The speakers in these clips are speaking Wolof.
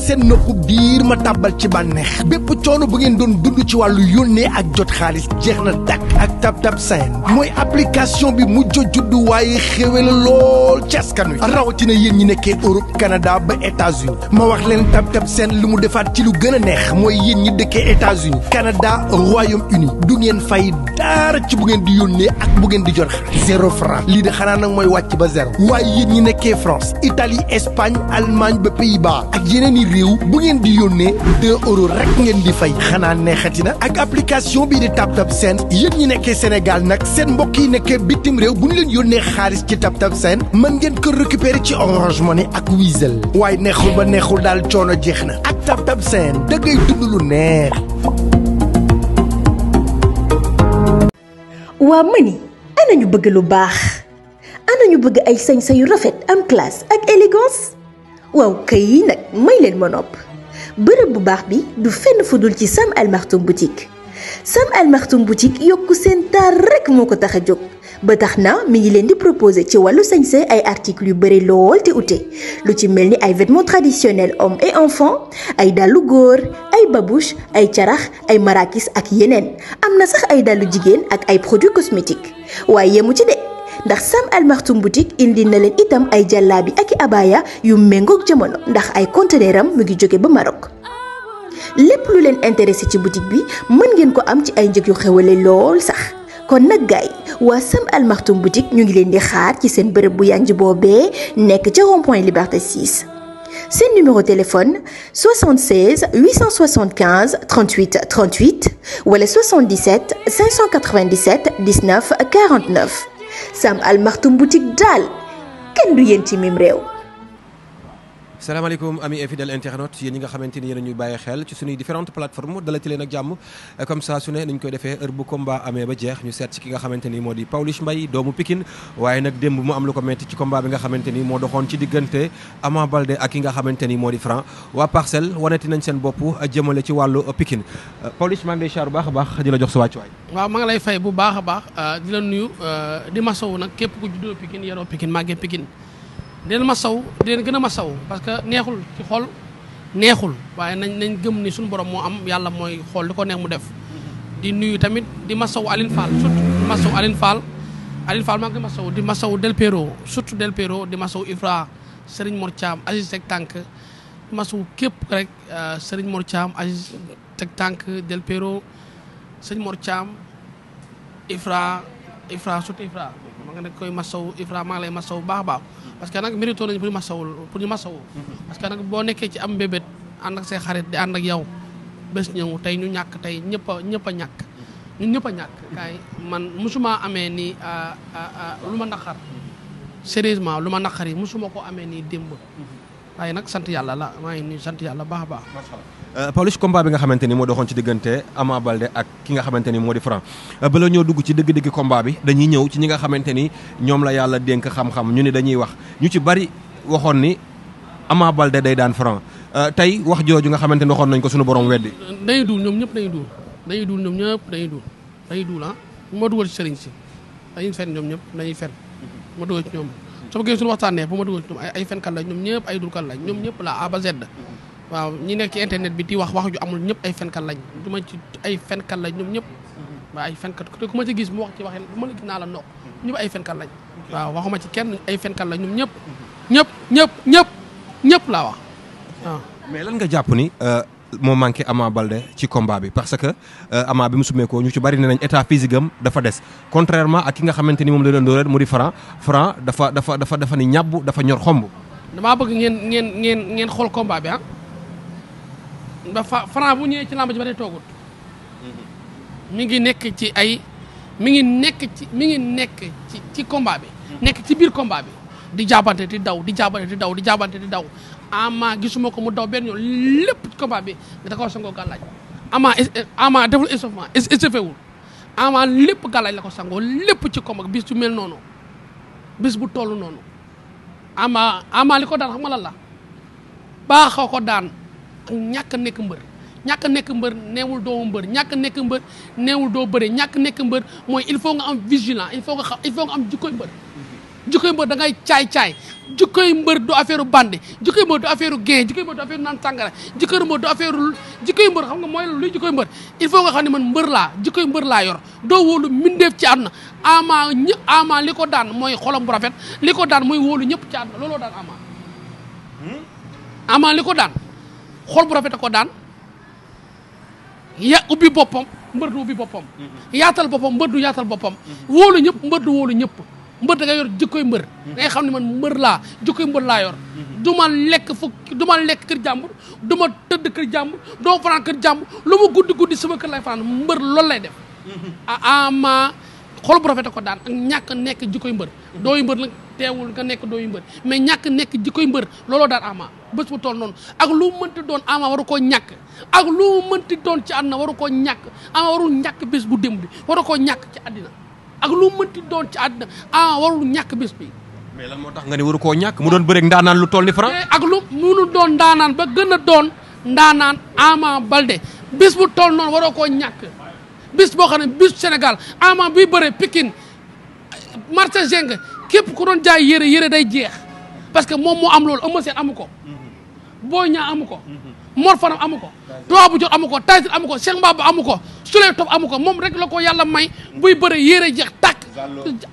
seen nopp biir ma tàbbal ci bànneex bépp coono bu ngeen doon dund ci wàllu yónnee ak jot xaalis jeex na dakk ak TapTap Send mooy application bi mujj juddu waaye xéwe la lool ci askan wi rawatina yéen ñi nekkee Europe Canada ba États-Unis ma wax leen TapTap Send lu mu defaat ci lu gën a neex mooy yéen ñi dëkkee États-Unis Canada Royaume-Uni du ngeen fay dara ci bu ngeen di yónnee ak bu ngeen di jot xaalis 0 franc lii de xanaa nag mooy wàcc ba zéro waaye yéen ñi nekkee France Italie Espagne Allemagne ba Pays-Bas ak yeneen i réew bu ngeen di yónnee 2 euros rek ngeen di fay xanaa neexati na ak application bii di TapTap Send yéen ñi nekkee Sénégal nag seen mbokk yi nekkee bitim réew bu ñu leen yónnee xaalis ci TapTap Send mën ngeen ko récupérer ci Orange Money ak Wizall waaye neexul ba neexul daal coono jeex na ak TapTap Send da ngay dund lu neex. waa mani ana ñu bëgg lu baax ana ñu bëgg ay sañsa yu rafet am classe ak élégance waaw kay nag may leen ma nopp bërëb bu baax bi du fenn fudul ci Sam Al Maktoum boutique Sam Al Maktoum boutique yokku seen taar rek moo ko tax a jóg ba tax na mi ngi leen di proposer ci wàllu sañse ay articles yu bëri lool te ute lu ci mel ni ay vêtements traditionnels hommes et enfants ay dàllu góor ay babouche ay carax ay marakis ak yeneen am na sax ay dàllu jigéen ak ay produits cosmétiques waaye yemu ci de ndax Sam Al Maktoum boutique indi na leen itam ay jàllaabi ak i abaya yu méngoog jamono ndax ay conteneur am mu ngi jóge ba Maroc lépp lu leen intéressé ci boutique bi mën ngeen ko am ci ay njëg yu xewale lool sax kon nag gaay waa Sam Al Maktoum boutique ñu ngi leen di xaar ci seen bërëb bu yanj boobee nekk ca rond-point Liberté 6 seen numéro téléphone 76 875 38 38 wala 77 597 19 49 Sam Al Maktoum boutique daal kenn du yéen ci mim réew. salaamaaleykum amis et fidèles internautes yéen ñi nga xamante ni yéen a ñuy bàyyi xel ci suñuy différentes plateformes dalati leen ak jàmm comme ça su ne nañ koy defee heure bu combat amee ba jeex ñu seet ci ki nga xamante ni moo di Pawlish Mbaye doomu Pikine waaye nag démb mu am lu ko metti ci combat bi nga xamante ni moo doxoon ci diggante Ama Baldé ak ki nga xamante ni moo di Franc waa Parcelles waneti nañ seen bopp jëmale ci wàllu Pikine Pawlish maa ngi lay siyaar bu baax a baax di la jox sa wàccuwaay. waaw maa ngi lay fay bu baax a baax di la nuyu di masawu nag képp ku juddoo Pikine yaroo Pikine màggee Pikine di leen masaw di leen gën a masaw parce que neexul ci xol neexul waaye nañ gëm ni suñu borom moo am yàlla mooy xool li ko neex mu def di nuyu tamit di masaw Aline Fall surtout di masaw Aline Fall maa ngi masaw di masaw Del Péro surtout Del Péro di masaw Ifra Serigne Mor Thiam Aziz Tek Tànk di masaw képp rek Serigne Mor Thiam Aziz Tek Tànk Del Péro Serigne Mor Thiam Ifra surtout Ifra ma nga ne koy masaw Ifra maa ngi lay masaw baax a baax parce que nag mérito nañu pour ñu masawu parce que nag boo nekkee ci am mbébét ànd ak say xarit di ànd ak yow bés ñëw tey ñu ñàkk tey ñëpp a ñàkk ñun ñëpp a ñàkk kaay man musuma amee nii lu ma naqar sérieusement lu ma naqar yi musuma ko amee nii démb waaye nag sant yàlla la maa ngi nii sant yàlla baax a baax. Pawlish combat bi nga xamante ni moo doxoon ci diggante Ama Baldé ak ki nga xamante ni moo di Franc bala ñoo dugg ci dëgg-dëgg combat bi dañuy ñëw ci ñi nga xamante ni ñoom la yàlla dénk xam-xam ñu ni dañuy wax ñu ci bari waxoon ni Ama Baldé day daan Franc tey wax jooju nga xamante ni waxoon nañ ko suñu borom weddi. dañuy duul ñoom ñëpp dañuy duul ah moo dugal ci sëriñ si dañuy fen ñoom ñëpp dañuy fen moo dugal ci ñoom soo bëggee suñu waxtaanee bu ma dugal ci ñoom ay fenkat lañ ñoom ñëpp ay dulkat lañ ñoom ñëpp la A ba Z waaw ñi nekk ci internet bi di wax ju amul ñëpp ay fenkat lañ du ma ci ay fenkat lañ ñoom ñëpp waaw ay fenkat te ku ma ci gis mu wax ci waxee bu ma la gis naa la noq ñëpp ay fenkat lañ waaw waxuma ci kenn ay fenkat lañ ñoom ñëpp laa wax waaw. mais lan nga jàpp ni moo manqué Ama Baldé ci combat bi parce que Ama bi mu sumee ko ñu ci bari ne nañ état physique am dafa des contrairement ak ki nga xamante ni moom la doon dóoreel mu di Franc dafa ni ñàbb dafa ñor xomb. damaa bëgg ngeen xool combat bi ah. dafa Franc bu ñëwee ci làmb ji ba tey toogut mi ngi nekk ci combat bi nekk ci biir combat bi di jaabante di daw Ama gisuma ko mu daw benn yoon lépp ci combat bi da ko sangoo gàllaaj Ama deful échauffement échauffé wul Ama lépp gàllaaj la ko sangoo lépp ci combat bis bu mel noonu bis bu toll noonu Ama li ko daan xam nga lan la baaxoo ko daan ak ñàkk nekk mbër neewul doo mbër ñàkk nekk mbër neewul doo bëre ñàkk nekk mbër mooy il faut nga am vigilant il faut nga am jikkoy mbër jikkoy mbër da ngay caay-caay jikkoy mbër du affaire bandi jikkoy mbër du affaire gain jikkoy mbër du affaire naan sàngara jikkoy mbër du affaire jikkoy mbër xam nga mooy luy jikkoy mbër il faut nga xam ne man mbër laa jikkoy mbër laa yor doo wóolu mindeef ci àdduna ama li ko daan mooy xolam bu rafet li ko daan mooy wóolu ñëpp ci àdduna looloo daan ama li ko daan xol bu rafet a ko daan ubbi boppam mbër du ubbi boppam yaatal boppam mbër du yaatal boppam wóolu ñëpp mbër du wóolu ñëpp mbër da ngay yor jikkoy mbër da ngay xam ne man mbër laa jikkoy mbër laa yor du ma lekk kër jàmbur du ma tëdd kër jàmbur doo fanaan kër jàmbur lu ma guddi sama kër lay fanaan mbër loolu lay def ama xol bu rafet a ko daan ak ñàkk nekk jikkoy mbër dooyu mbër nag teewul nga nekk dooyu mbër mais ñàkk nekk jikkoy mbër looloo daan ama bés bu toll noonu ak lu mënti doon ama waru koo ñàkk ak lu mënti doon ci àddina waru koo ñàkk ama warul ñàkk bés bu démb bi waru koo ñàkk ci àddina ak lu mënti doon ci àddina ama warul ñàkk bés bi mais lan moo tax nga ne waru koo ñàkk mu doon bëreeg ndaanaan lu toll ni Franc ak lu munu doon ndaanaan ba gën a doon ndaanaan Ama Baldé bés bu toll noonu waroo koo ñàkk bis boo xam ne bis Sénégal ama buy bëre Pikine marché Zeng képp ku doon jaay yére day jeex parce que moom moo am loolu Eumeu Sène amu ko Boy Niang amu ko Mor Fadam amu ko Toa bu jot amu ko Tyson amu ko Cheikh Mbaba amu ko Souley Top amu ko moom rek la ko yàlla may buy bëre yére jeex tàkk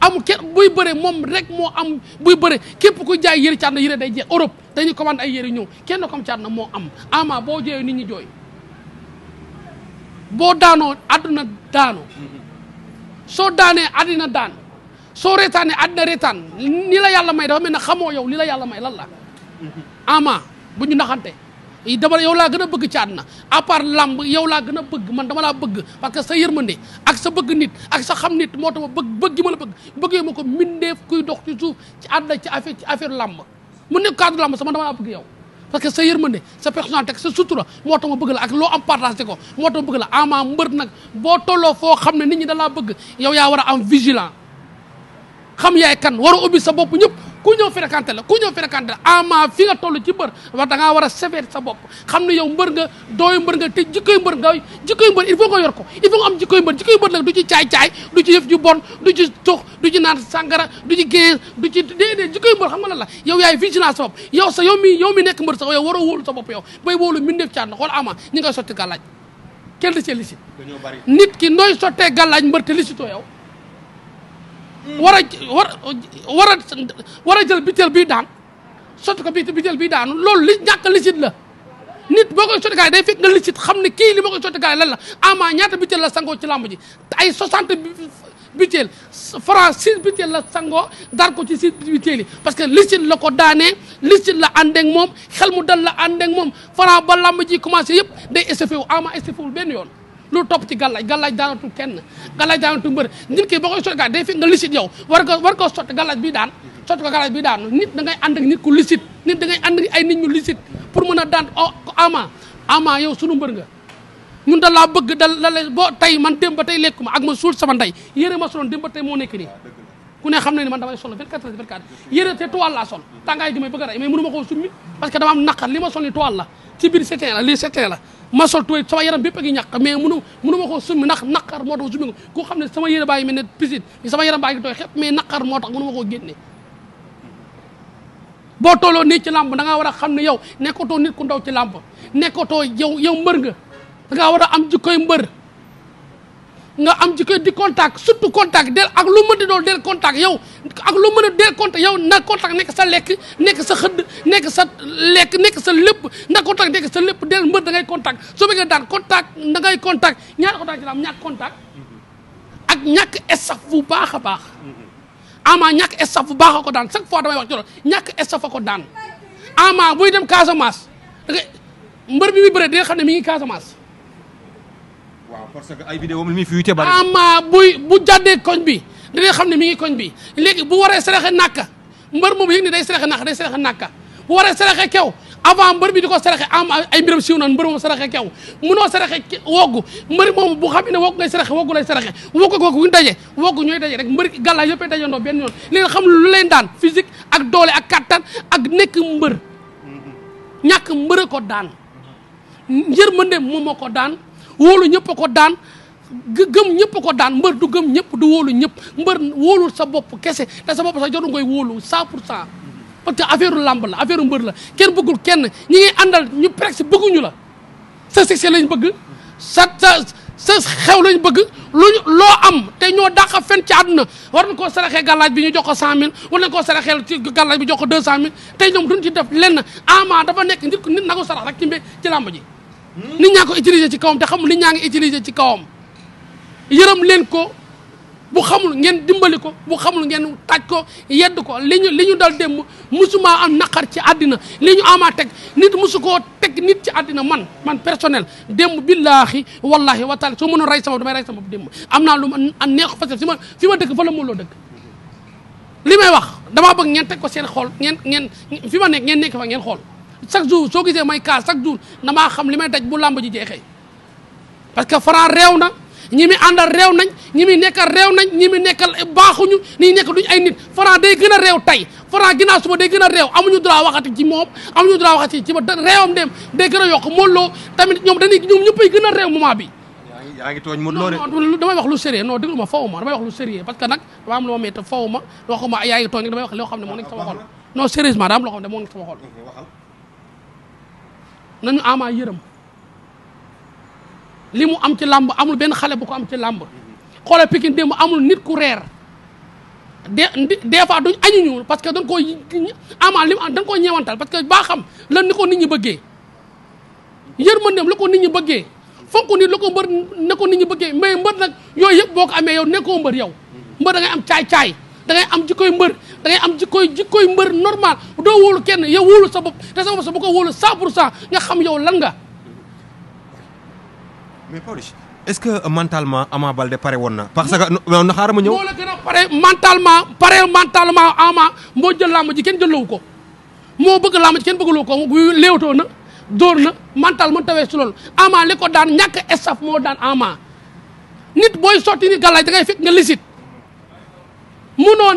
amu kenn buy bëre moom rek moo am buy bëre képp ku jaay yére ci àdduna yére day jeex Europe dañuy commande ay yére ñëw kenn ko am ci àdduna moo am ama boo jooyee nit ñi jooy boo daanoo àdduna daanu soo daanee àddina daan soo reetaanee àddina reetaan ni la yàlla may dafa mel ne xamoo yow li la yàlla may lan la ama bu ñu naxante dama yow laa gën a bëgg ci àdduna à part lamb yow laa gën a bëgg man dama laa bëgg parce que sa yërmande ak sa bëgg nit ak sa xam nit moo tax ma bëgg gi ma la bëggee ma ko mindeef kuy dox ci suuf ci àdduna ci affaire lamb mu nekk cadre lamb sama dama laa bëgg yow parce que sa yërmande sa personnalité sa sutura moo tax ma bëgg la ak loo am partagé ko moo tax ma bëgg la ama mbër nag boo tolloo foo xam ne nit ñi da laa bëgg yow yaa war a am vigilant xam yaay kan war a ubbi sa bopp ñëpp ku ñëw fréquenté la ama fi nga toll ci mbër wax da ngaa war a sévère sa bopp xam ne yow mbër nga dooyu mbër nga te jikkoy mbër il faut nga yor ko il faut nga am jikkoy mbër nag du ci caay-caay du ci yëf ju bon du ci tux du ci naan sàngara du ci génn du ci déedéet jikkoy mbër xam nga lan la yow yaay vigilance sa bopp yow mi nekk mbër sax yow war a wóolu sa bopp yow bay wóolu mindeef caat na xool ama ñi ngay sotti gàllaaj kenn da cee lisit nit ki nooy sottee gàllaaj mbër te lisitoo yow war a jël biteel bii daan sotti ko biteel bii daan loolu li ñàkk lisit la nit boo koy sotti gaay day fekk nga lisit xam ne kii li ma koy sotti gaay lan la ama ñaata biteel la sangoo ci lamb ji ay 60 biteel Franc 6 biteel la sangoo dar ko ci 6 biteel yi parce que lisit la ko daanee lisit la ànd ak moom xel mu dal la ànd ak moom Franc ba lamb ji commencé yëpp day échauffé wu ama échauffé wul benn yoon lu topp ci gàllaaj daanatul kenn gàllaaj daanatul mbër nit ki boo koy sotti gaay day fekk nga lisit yow war ko sotti gàllaaj bi daan sotti ko gàllaaj bi daan nit da ngay ànd ak nit ku lisit nit da ngay ànd ak ay nit ñu lisit pour mën a daan ama yow sunu mbër nga ñun da laa bëgg la boo tey man démb ba tey lekkuma ak ma suul sama ndey yére ma soloon démb ba tey moo nekk nii ku ne xam ne ni man damay sol 24 yére te toile laa sol tàngaay gi may bëgg a rey mais mënu ma koo summi parce que dama am naqar li ma sol ni toile la ci biir setin la lii setin la ma sol tuwee sama yaram bépp a ngi ñàkk mais mënu ma koo summi ndax naqar moo tax summi ko ku xam ne sama yére baa ngi mel ne piscine sama yaram baa ngi tooy xepp mais naqar moo tax mënu ma koo génne boo tolloo nii ci làmb da ngaa war a xam ne yow nekkatoo nit ku ndaw ci làmb nekkatoo yow mbër nga da ngaa war a am jikkoy mbër nga am jikkoy di contact surtout contact del ak lu mën di doon del contact yow ak lu mën a del contact yow na contact nekk sa lekk nekk sa xëdd nekk sa lekk nekk sa lépp na contact nekk sa lépp del mbër da ngay contact soo bëggee daan contact da ngay contact ñaari contact ci la am ñàkk contact ak ñàkk estaf bu baax a baax ama ñàkk estaf bu baax a ko daan chaque fois damay wax ci loolu ñàkk estaf a ko daan ama buy dem Casamance da ngay mbër bi muy bëre di nga xam ne mi ngi Casamance waaw parce que ay vidéo mi fi wute bari ama bu jàddee koñ bi dina xam ne mi ngi koñ bi léegi bu waree saraxe nàkka mbër moom yëg ne day saraxe nàkka day saraxe nàkka bu waree saraxe kew avant mbër bi di ko saraxe am ay mbiram siiw naan mbër moom saraxe kew munoo saraxe woggu mbër moom bu xam ne woggu ngay saraxe woggu lay saraxe woggu ñu daje woggu ñooy daje rek mbër gàllaay yëppee dajandoo benn yoon léegi xam lu leen daan physique ak doole ak kattan ak nekk mbër ñàkk mbër ko daan njërmande moom moo ko daan wóolu ñëpp a ko daan gëm ñëpp ko daan mbër du gëm ñëpp du wóolu ñëpp mbër wóolul sa bopp kese te sa bopp sax jotu ngoy wóolu 100 pour cent parce que affaire lamb la affaire mbër la kenn bëggul kenn ñi ngi àndal ñu presque bëgguñu la sa succès lañ bëgg sa xew lañ bëgg loo am te ñoo dàqa fen ci àdduna war na koo saraxee gàllaaj bi ñu jox ko 100000 war nañ koo saraxee ci gàllaaj bi jox ko 200000 tey ñoom duñ ci def lenn Ama dafa nekk nit na ko sarax rek ci làmb ji nit ñaa ko utiliser ci kawam te xamul nit ñaa ngi utiliser ci kawam yërëm leen ko bu xamul ngeen dimbali ko bu xamul ngeen taaj ko yedd ko li ñu dal démb musuma am naqar ci àddina li ñu Ama teg nit musu koo teg nit ci àddina man personnel démb billaahi wallahi wa taala soo mënoon rey sama damay rey sama démb am naa lu ma neexu parce que fi ma dëkk fa la mooloo dëkk li may wax damaa bëgg ngeen teg ko seen xool ngeen fi ma nekk ngeen nekk fa ngeen xool chaque jour soo gisee may kaas chaque jour damaa xam li may daj bu làmb ji jeexee parce que Franc réew na ñi mi àndal réew nañ ñi mi nekkal réew nañ ñi mi nekkal baaxuñu ñi nekk duñ ay nit Franc day gën a réew tey Franc ginnaaw suba day gën a réew amuñu droit waxati ci moom amuñu droit waxati ci ba réewam dem day gën a yokk Modou Lo tamit ñoom ñëppay gën a réew moment bi yaa ngi tooñ Modou Lo de non damay wax lu sérieux non déglu ma faw ma damay wax lu sérieux parce que nag dama am lu ma métti faw ma waxuma yaa ngi tooñ damay wax loo xam ne moo nekk sama xol non sérieusement daa am loo xam ne moo nekk sama xol nañu Ama yërëm li mu am ci làmb amul benn xale bu ko am ci làmb xoolal Pikine démb amul nit ku reer des fois duñ añuñu parce que dañ koo Ama li mu dañ koo ñeewantal parce que baa xam lan ni ko nit ñi bëggee yërmandeem la ko nit ñi bëggee fonk nit la ko mbër ne ko nit ñi bëggee mais mbër nag yooyu yëpp boo ko amee yow nekkoo mbër yow mbër da ngay am caay-caay da ngay am jikkoy mbër da ngay am jikkoy mbër normal doo wóolu kenn yow wóolu sa bopp te sa bopp sa bu ko wóolu 100 pour cent nga xam yow lan nga. mais Pawlish est-ce que mentalement Ama Baldé pare woon na parce que na xaaral ma ñëw. moo la gën a pare mentalement Ama moo jël làmb ji kenn jëlawu ko moo bëgg làmb ji kenn bëggaloo ko léewtoo na dóor na mental mën tawee si loolu Ama li ko daan ñàkk estaf moo daan Ama nit booy sotti ni gàllaaj da ngay fekk nga lisit munoo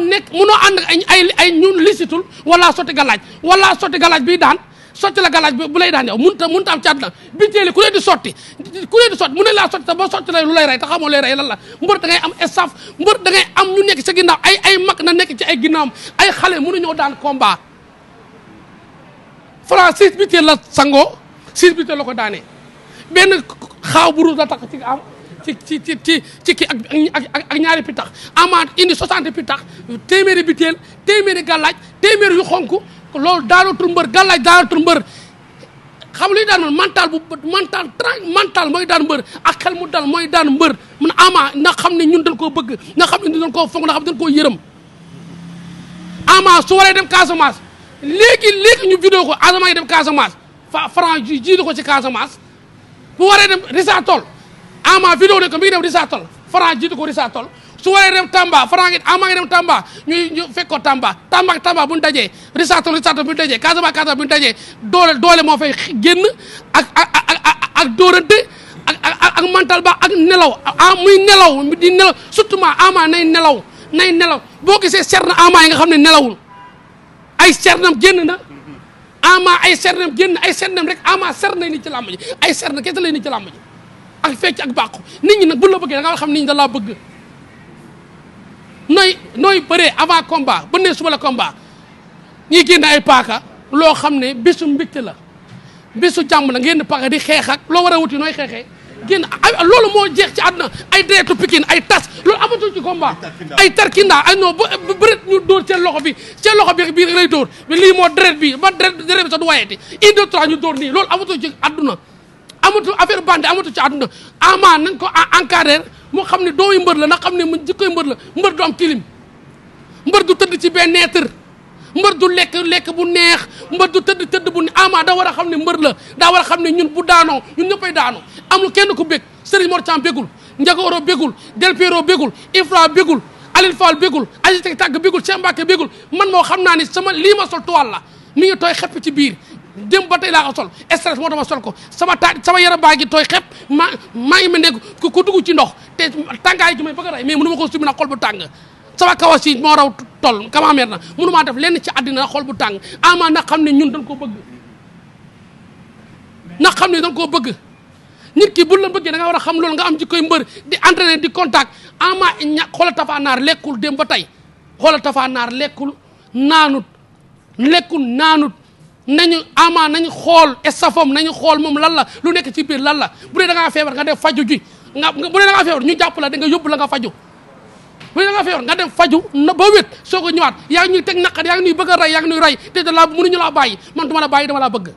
ànd ak ay ñun lisitul wala sotti gàllaaj bii daan sotti la gàllaaj bu lay daan yow mënta am ci àdduna binteeli ku leen di sotti mu ne laa sotti te boo sotti la lu lay rey te xamoo lay rey lan la mbër da ngay am estaf mbër da ngay am ñu nekk sa ginnaaw ay mag na nekk ci ay ginnaawam ay xale mënu ñoo daan combat Franc 6 biteel la sangoo 6 biteel la ko daanee benn xaaw bu ruus la tax ci kii ak ñaari pitax Ama indi 60 pitax téeméeri biteel téeméeri gàllaaj téeméeri yu xonk loolu daanatul mbër gàllaaj daanatul mbër xam luy daan mental mooy daan mbër ak xel mu dal mooy daan mbër mun Ama na xam ne ñun dañ koo bëgg nga xam ne ñun dañ koo fonk nga xam ne dañ koo yërëm Ama su waree dem Casamance léegi ñu vidéo ko Adama yi dem Casamance Franc jiitu ko ci Casamance bu waree dem Risatol Ama vidéo ne ko mi ngi dem Risatol Franc jiitu ko Risatol su waree dem Tamba Franc ngi Ama ngi dem Tamba ñu fekk ko Tamba bu ñu dajee Risatol bu ñu dajee Casamance bu ñu dajee doole moo fay génn ak dóorante ak mental ba ak nelaw muy nelaw di nelaw surtout Ama nay nelaw boo gisee ser na Ama yi nga xam ne nelawul ay sernam génn na Ama ay sernam génn ay sernam rek Ama ser na ni ci làmb ji ay sernam kese lay ni ci làmb ji ak fecc ak bàqu nit ñi nag bu la bëggee da nga xam nit ñi da laa bëgg nooy bëree avant combat ba ne suba la combat ñi génn ay paaka loo xam ne bésu mbégte la bésu jàmm la ngeen di paaka di xeex ak loo war a wuti nooy xeexee génn loolu moo jeex ci àdduna ay deretu Pikine ay tas loolu amatul ci combat ay tarkinda ay non bëret ñu dóor seen loxo bi bii lay dóor bi lii moo deret bi ba deret bi sax du wayeti 1 2 3 ñu dóor nii loolu amatul ci àdduna amatul affaire bande amatul ci àdduna Ama nañ ko encadré moo xam ne dooyu mbër la na xam ne mu jikkoy mbër la mbër du am tilim mbër du tëdd ci benn neetar mbër du lekk bu neex mbër du tëdd bu ne Ama da war a xam ne mbër la daa war a xam ne ñun bu daanoo ñun ñëppay daanoo amul kenn ku bég Serigne Mor Thiam bégul Ndiaga Oro bégul Del Piero bégul Ifra bégul Aline Fall bégul agité tàgg bégul Cheikh Mbacke bégul man moo xam naa ni sama lii ma sol toile la mi ngi tooy xepp ci biir dem ba tey laa ko sol stress moo tax ma sol ko sama yaram baa ngi tooy xepp maa ngi mel ne ku dugg ci ndox te tàngaay gi may bëgg a rey mais mënu ma ko sumi nag xol bu tàng sama kawas yi moo raw toll kamameer na mënu maa def lenn ci àddina xol bu tàng Ama na xam ne ñun dañ koo bëgg na xam ne dañ koo bëgg nit ki bu la bëggee da nga war a xam loolu nga am ci koy mbër di entraîner di contact Ama xoolal Tapha Naar lekkul dem ba tey xoolal Tapha Naar lekkul naanut nañu Ama nañu xool estafam nañu xool moom lan la lu nekk ci biir lan la bu dee da ngaa feebar nga def faju ji bu dee da ngaa feebar ñu jàpp la da nga yóbbu la nga faju bu dee da ngaa feebar nga dem faju ba wét soo ko ñëwaat yaa ngi ñuy teg naqar yaa ngi ñuy bëgg a rey yaa ngi ñuy rey te mënuñu laa bàyyi man duma la bàyyi dama laa bëgg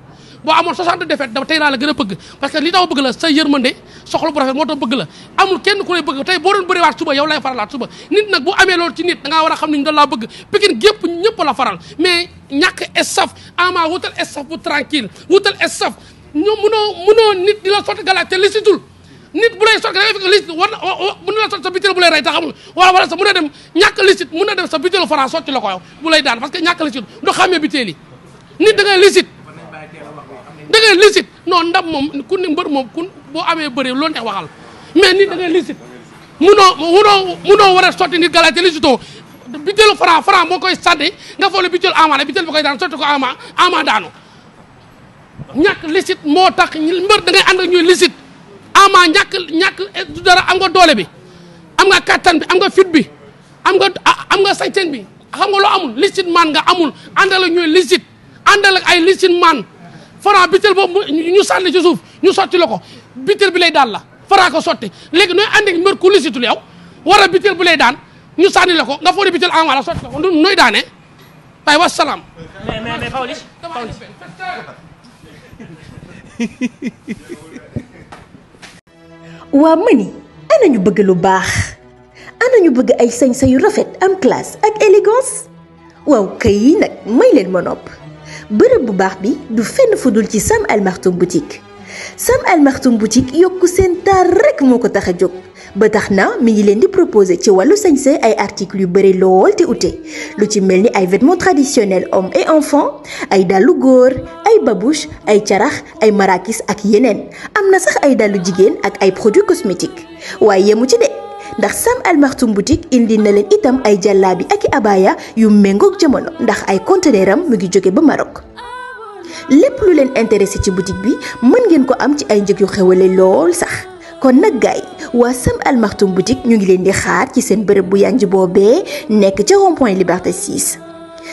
boo amoon 60 défaites dama tey laa la gën a bëgg parce que li tax bëgg la sa yërmande soxla bu rafet moo tax bëgg la amul kenn ku lay bëgg tey boo doon bëriwaat suba yow lay faralaat suba nit nag bu amee loolu ci nit da ngaa war a xam ni ñu doon laa bëgg Pikine gépp ñëpp la faral mais ñàkk estaf Ama wutal estaf bu tranquille wutal estaf ñoom mënoo nit di la sotti galaaj te lisitul nit bu lay sotti da ngay fekk lisit war na mën na la sotti sa bitéel bu lay rey te xamul wala sa mën a dem ñàkk lisit mën na dem sa bitéelu franc sotti la ko yow bu lay daan parce que ñàkk lisit du xàmmee bitéel yi nit da ngay lisit da ngay lisit non ndam moom ku ne mbër moom ku boo amee bëri loolu neex waxal mais nit da ngay lisit munoo war a sotti nit galaaj te lisitoo bitéelu franc moo koy sànni nga foole bitéelu Ama la bitéel ba koy daan sotti ko Ama daanu ñàkk lisit moo tax mbër da ngay ànd ak ñuy lisit Ama ñàkk du dara am nga doole bi am nga kattan bi am nga fit bi am nga sañ-sañ bi xam nga loo amul lisit man nga amul àndal ak ñuy lisit àndal ak ay lisit man Franc bitéel boobu ñu sànni ci suuf ñu sotti la ko bitéel bi lay daan la Franc ko sotti léegi nooy ànd ak mbër ku lisitul yow war a bitéel bu lay daan ñu sànni la ko nga foog ne bitéel Ama la sotti la ko nooy daanee waaye wasalaam. mais Pawlish waa mani ana ñu bëgg lu baax ana ñu bëgg ay sañsa yu rafet am classe ak élégance waaw kay nag may leen ma nopp bërëb bu baax bi du fenn fudul ci Sam Al Maktoum boutique Sam Al Maktoum boutique yokku seen taar rek moo ko tax a jóg ba tax na mi ngi leen di proposer ci wàllu sañse ay articles yu bëri lool te ute lu ci mel ni ay vêtements traditionnels hommes et enfants ay dàllu góor ay babouche ay carax ay marakis ak yeneen am na sax ay dàllu jigéen ak ay produits cosmétiques waaye yemu ci de ndax Sam Al Maktoum boutique indi na leen itam ay jàllaabi ak i abaya yu méngoog jamono ndax ay conteneur am mu ngi jóge ba Maroc lépp lu leen intéressé ci boutique bi mën ngeen ko am ci ay njëg yu xewale lool sax kon nag gaay waa Sam Al Maktoum boutique ñu ngi leen di xaar ci seen bërëb bu yanj boobee nekk ca rond-point Liberté 6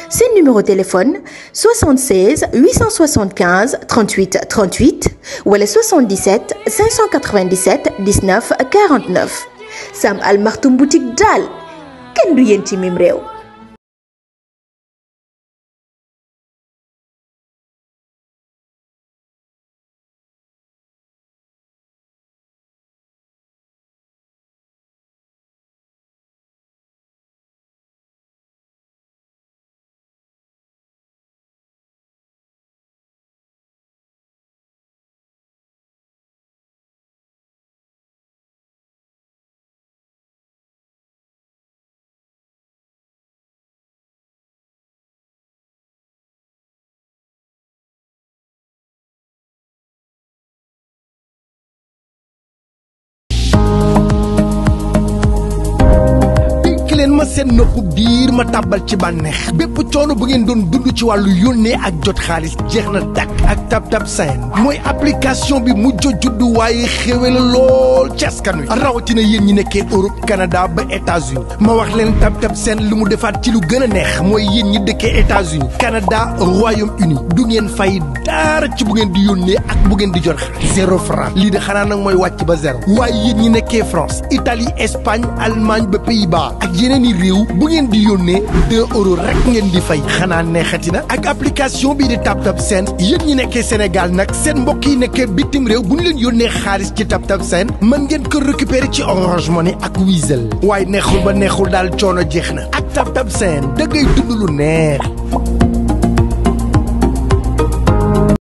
seen numéro téléphone 76 875 38 38 wala 77 597 19 49 Sam Al Maktoum boutique daal kenn du yéen ci mim réew. ma seen nopp biir ma tàbbal ci bànneex bépp coono bu ngeen doon dund ci wàllu yónnee ak jot xaalis jeex na dakk ak TapTap Send mooy application bi mujj juddu waaye xéwe la lool ci askan wi rawatina yéen ñi nekkee Europe Canada ba États-Unis ma wax leen TapTap Send lu mu defaat ci lu gën a neex mooy yéen ñi dëkkee États-Unis Canada Royaume-Uni du ngeen fay dara ci bu ngeen di yónnee ak bu ngeen di jot xaalis 0 franc lii de xanaa nag mooy wàcc ba zéro waaye yéen ñi nekkee France Italie Espagne Allemagne ba Pays-Bas ak yeneen i réew bu ngeen di yónnee 2 euros rek ngeen di fay xanaa neexati na ak application bii di TapTap Send yéen ñi nekkee Sénégal nag seen mbokk yi nekkee bitim réew bu ñu leen yónnee xaalis ci TapTap Send mën ngeen ko récupérer ci Orange Money ak Wizall waaye neexul ba neexul daal coono jeex na ak TapTap Send da ngay dund lu neex.